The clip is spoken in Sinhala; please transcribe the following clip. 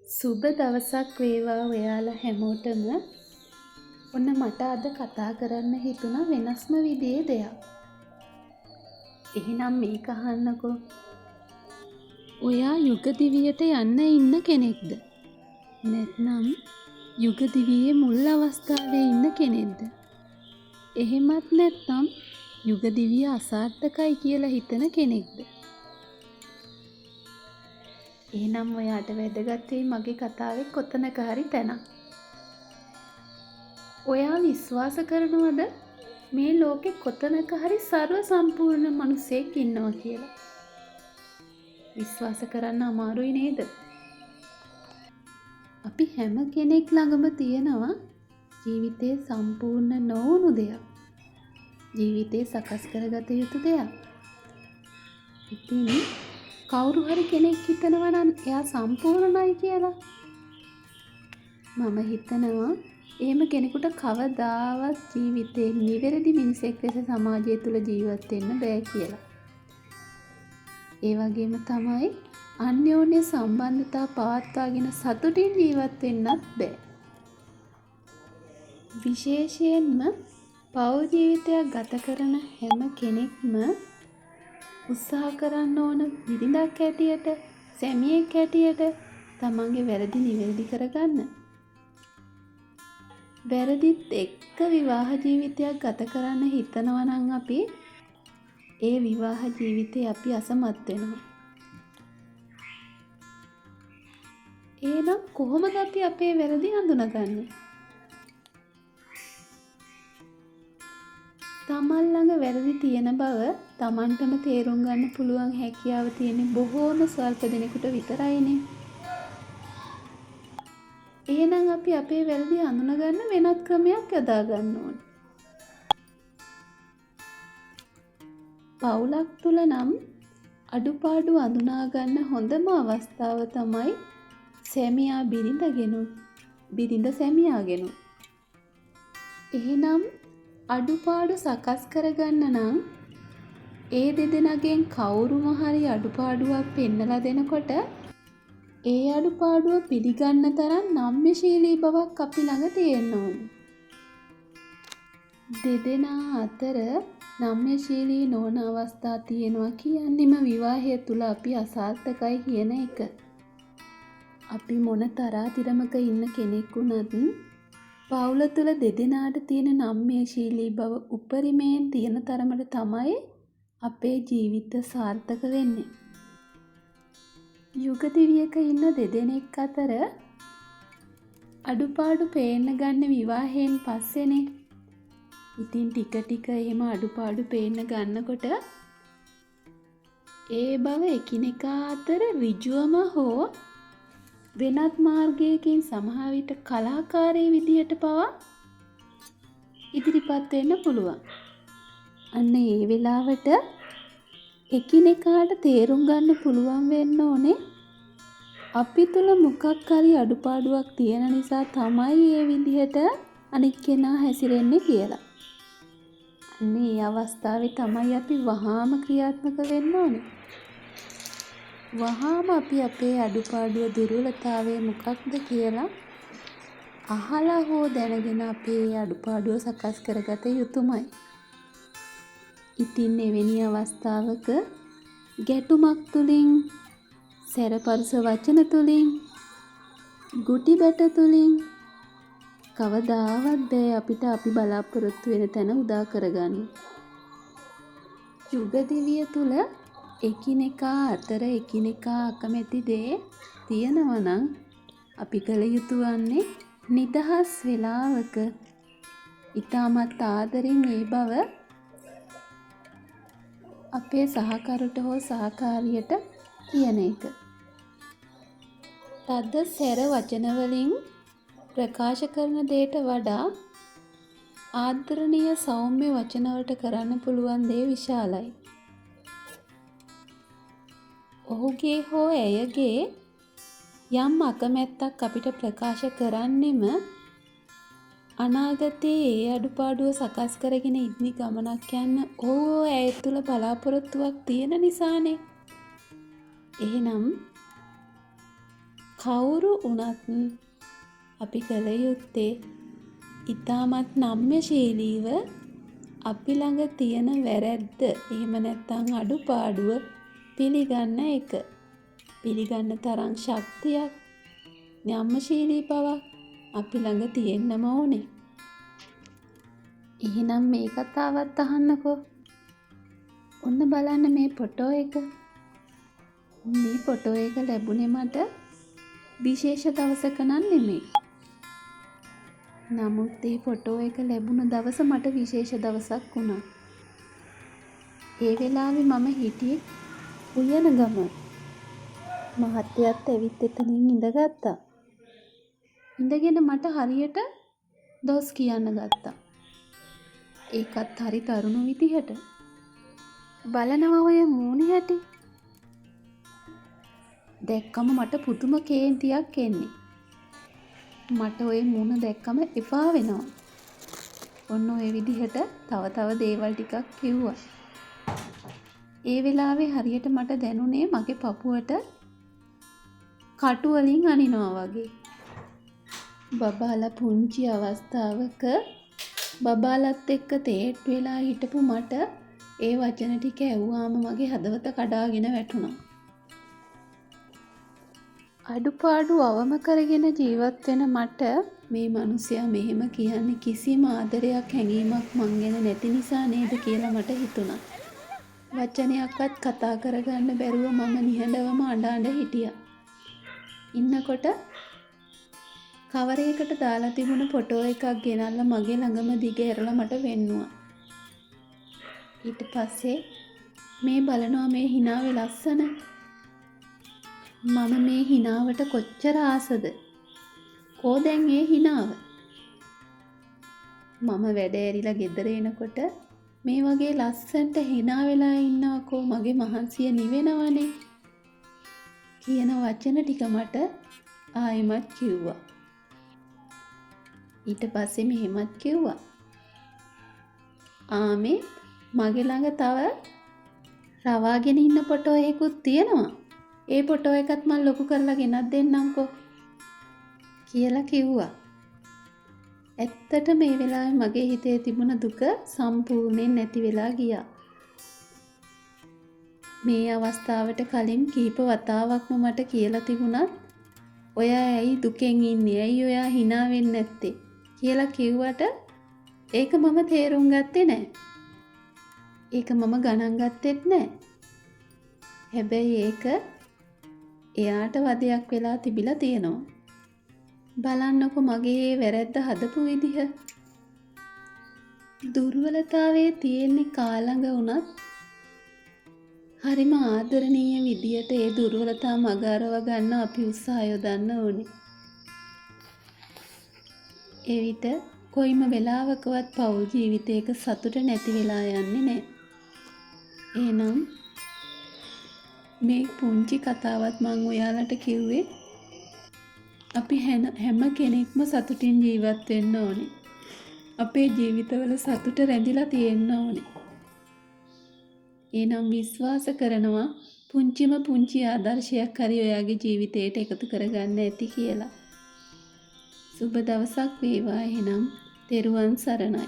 සුබ දවසක් වේවා ඔයාලා හැමෝටම. ඔන්න මට අද කතා කරන්න හිතුණා වෙනස්ම විදිහේ දෙයක්. එහෙනම් මේක අහන්නකෝ. ඔයා යුග දිවියට යන්න ඉන්න කෙනෙක්ද? නැත්නම් යුග දිවියේ මුල් අවස්ථාවේ ඉන්න කෙනෙක්ද? එහෙමත් නැත්නම් යුග දිවිය අසාර්ථකයි කියලා හිතන කෙනෙක්ද? එහෙනම් ඔයාට වැදගත් වෙයි මගේ කතාවේ කොතනක හරි තැනක්. ඔයා විශ්වාස කරනවද මේ ලෝකෙ කොතනක හරි සර්ව සම්පූර්ණ මිනිසෙක් ඉන්නවා කියලා? විශ්වාස කරන්න අමාරුයි නේද? අපි හැම කෙනෙක් ළඟම තියෙනවා ජීවිතේ සම්පූර්ණ නොවුණු දෙයක්. ජීවිතේ සකස් කරගත යුතු දෙයක්. ඉතින් කවුරු හරි කෙනෙක් හිතනවා නම් එයා සම්පූර්ණයි කියලා. මම හිතනවා එහෙම කෙනෙකුට කවදාවත් ජීවිතේ නිවැරදි මිනිසෙක් ලෙස සමාජය තුළ ජීවත් වෙන්න බෑ කියලා. ඒ වගේම තමයි අන්‍යෝන්‍ය සම්බන්ධතා පවත්වාගෙන සතුටින් ජීවත් වෙන්නත් බෑ. විශේෂයෙන්ම පෞල් ජීවිතයක් ගත කරන හැම කෙනෙක්ම උත්සාහ කරන්න ඕන බිරිඳක් හැටියට, සැමියෙක් හැටියට තමන්ගේ වැරදි නිවැරදි කරගන්න. වැරදිත් එක්ක විවාහ ජීවිතයක් ගත කරන්න හිතනවා නම් අපි ඒ විවාහ ජීවිතේ අපි අසමත් වෙනවා. එහෙනම් කොහොමද අපි අපේ වැරදි හඳුනගන්නේ? තමන් ළඟ වැරදි තියෙන බව තමන්ටම තේරුම් ගන්න පුළුවන් හැකියාව තියෙන බොහෝම ස්වල්ප දෙනෙකුට විතරයිනේ. එහෙනම් අපි අපේ වැරදි හඳුනගන්න වෙනත් ක්‍රමයක් යොදා ගන්න ඕන. පවුලක් තුළ නම් අඩුපාඩු අඳුනා ගන්න හොඳම අවස්ථාව තමයි සැමියා බිරිඳගෙනුත් බිරිඳ සැමියාගෙනුත්. එහෙනම් අඩුපාඩු සකස් කරගන්න නම් ඒ දෙදෙනාගෙන් කවුරුම හරි අඩුපාඩුවක් පෙන්නලා දෙනකොට ඒ අඩුපාඩුව පිළිගන්න තරම් නම්‍යශීලී බවක් අපි ළඟ තියෙන්න ඕන. දෙදෙනා අතර නම්‍යශීලී නොවන අවස්ථා තියෙනවා කියන්නේම විවාහය තුළ අපි අසාර්ථකයි කියන එක. අපි මොන තරාතිරමක ඉන්න කෙනෙක් වුණත් පවුල තුළ දෙදෙනාට තියෙන නම්‍යශීලී බව උපරිමයෙන් තියෙන තරමට තමයි අපේ ජීවිත සාර්ථක වෙන්නේ. යුග දිවියක ඉන්න දෙදෙනෙක් අතර අඩුපාඩු පේන්න ගන්න විවාහයෙන් පස්සේනේ. ඉතින් ටික ටික එහෙම අඩුපාඩු පේන්න ගන්නකොට ඒ බව එකිනෙකා අතර ඍජුවම හෝ වෙනත් මාර්ගයකින් සමහර විට කලාකාරී විදියට පවා ඉදිරිපත් වෙන්න පුළුවන්. අන්න ඒ වෙලාවට එකිනෙකාට තේරුම් ගන්න පුළුවන් වෙන්න ඕනේ අපි තුල මොකක් හරි අඩුපාඩුවක් තියෙන නිසා තමයි ඒ විදිහට අනිත් කෙනා හැසිරෙන්නේ කියලා. අන්න ඒ අවස්ථාවේ තමයි අපි වහාම ක්‍රියාත්මක වෙන්න ඕනේ. වහාම අපි අපේ අඩුපාඩුව දුර්වලතාවය මොකක්ද කියලා අහලා හෝ දැනගෙන අපේ අඩුපාඩුව සකස් කරගත යුතුමයි. ඉතින් එවැනි අවස්ථාවක ගැටුමක් තුළින්, සැරපරුස වචන තුළින්, ගුටි බැට තුළින් කවදාවත් බෑ අපිට අපි බලාපොරොත්තු වෙන තැන උදා කරගන්න. යුග දිවිය තුළ එකිනෙකා අතර එකිනෙකා අකමැති දේ තියෙනවා නම් අපි කළ යුතු වන්නේ නිදහස් වෙලාවක ඉතාමත් ආදරෙන් ඒ බව අපේ සහකරුට හෝ සහකාරියට කියන එක. තද සැර වචන වලින් ප්‍රකාශ කරන දෙයට වඩා ආදරණීය සෞම්‍ය වචන වලට කරන්න පුළුවන් දේ විශාලයි. ඔහුගේ හෝ ඇයගේ යම් අකමැත්තක් අපිට ප්‍රකාශ කරන්නෙම අනාගතයේ ඒ අඩුපාඩුව සකස් කරගෙන ඉදිරි ගමනක් යන්න ඔහු හෝ ඇය තුළ බලාපොරොත්තුවක් තියෙන නිසානේ. එහෙනම් කවුරු වුණත් අපි කළ යුත්තේ ඉතාමත් නම්‍යශීලීව අපි ළඟ තියෙන වැරැද්ද එහෙම නැත්නම් අඩුපාඩුව පිළිගන්න එක. පිළිගන්න තරම් ශක්තියක්, නම්‍යශීලී බවක් අපි ළඟ තියෙන්නම ඕනේ. එහෙනම් මේ කතාවත් අහන්නකෝ. ඔන්න බලන්න මේ ෆොටෝ එක. මේ ෆොටෝ එක ලැබුණේ මට විශේෂ දවසක නම් නෙමෙයි. නමුත් ඒ ෆොටෝ එක ලැබුණ දවස මට විශේෂ දවසක් වුණා. ඒ වෙලාවේ මම හිටියේ උයන ගම. මහත්තයත් ඇවිත් එතනින් ඉඳගත්තා. ඉඳගෙන මට හරියට දොස් කියන්න ගත්තා. ඒකත් හරි දරුණු විදිහට. බලනවා ඔය මූණේ හැටි. දැක්කම මට පුදුම කේන්තියක් එන්නේ. මට ඔය මූණ දැක්කම එපා වෙනවා. ඔන්න ඔය විදිහට තව තව දේවල් ටිකක් කිව්වා. ඒ වෙලාවේ හරියට මට දැනුනේ මගේ පපුවට කටු වලින් අනිනවා වගේ. බබාලා පුංචි අවස්ථාවක බබාලත් එක්ක තේට් වෙලා හිටපු මට ඒ වචන ටික ඇහුවාම මගේ හදවත කඩාගෙන වැටුණා. අඩුපාඩු අවම කරගෙන ජීවත් වෙන මට මේ මිනිසයා මෙහෙම කියන්නේ කිසිම ආදරයක් හැඟීමක් මං ගැන නැති නිසා නේද කියලා මට හිතුණා. වචනයක්වත් කතා කරගන්න බැරුව මම නිහඬවම අඬ අඬ හිටියා. ඉන්නකොට කවර එකට දාලා තිබුණ ෆොටෝ එකක් ගෙනල්ලා මගේ ළඟම දිග ඇරලා මට පෙන්නුවා. ඊට පස්සේ මේ බලනවා මේ හිනාවේ ලස්සන. මම මේ හිනාවට කොච්චර ආසද? කෝ දැන් ඒ හිනාව? මම වැඩ ඇරිලා ගෙදර එනකොට මේ වගේ ලස්සනට හිනා වෙලා ඉන්නවකෝ, මගේ මහන්සිය නිවෙනවනේ කියන වචන ටික මට ආයෙමත් කිව්වා. ඊට පස්සේ මෙහෙමත් කිව්වා. ආමේ මගේ ළඟ තව රවාගෙන ඉන්න ෆොටෝ එකකුත් තියෙනවා. ඒ ෆොටෝ එකත් මං ලොකු කරලා ගෙනත් දෙන්නම්කෝ කියලා කිව්වා. ඇත්තට මේ වෙලාවේ මගේ හිතේ තිබුණ දුක සම්පූර්ණයෙන් නැති වෙලා ගියා. මේ අවස්ථාවට කලින් කීප වතාවක්ම මට කියලා තිබුණත් ඔයා ඇයි දුකෙන් ඉන්නේ, ඇයි ඔයා හිනා වෙන්නේ නැත්තේ කියලා කිව්වට ඒක මම තේරුම් ගත්තේ නෑ. ඒක මම ගණන් ගත්තෙත් නෑ. හැබැයි ඒක එයාට වදයක් වෙලා තිබිලා තියෙනවා. බලන්නකො මගේ ඒ වැරැද්ද හදපු විදිහ. දුර්වලතාවයේ තියෙන්නේ කාලඟ වුණත් හරිම ආදරණීය විදියට ඒ දුර්වලතා මග අරව ගන්න අපි උත්සාහ යොදන්න ඕනේ. එවිට කොයිම වෙලාවකවත් පවුල් ජීවිතයක සතුට නැති වෙලා යන්නේ නෑ. එහෙනම් මේ පුංචි කතාවත් මං ඔයාලට කිව්වේ අපි හැම කෙනෙක්ම සතුටින් ජීවත් වෙන්න ඕනේ. අපේ ජීවිතවල සතුට රැඳිලා තියෙන්න ඕනේ. එහෙනම් විශ්වාස කරනවා පුංචිම පුංචි ආදර්ශයක් හරි ඔයාගේ ජීවිතයට එකතු කරගන්න ඇති කියලා. සුබ දවසක් වේවා. එහෙනම් තෙරුවන් සරණයි.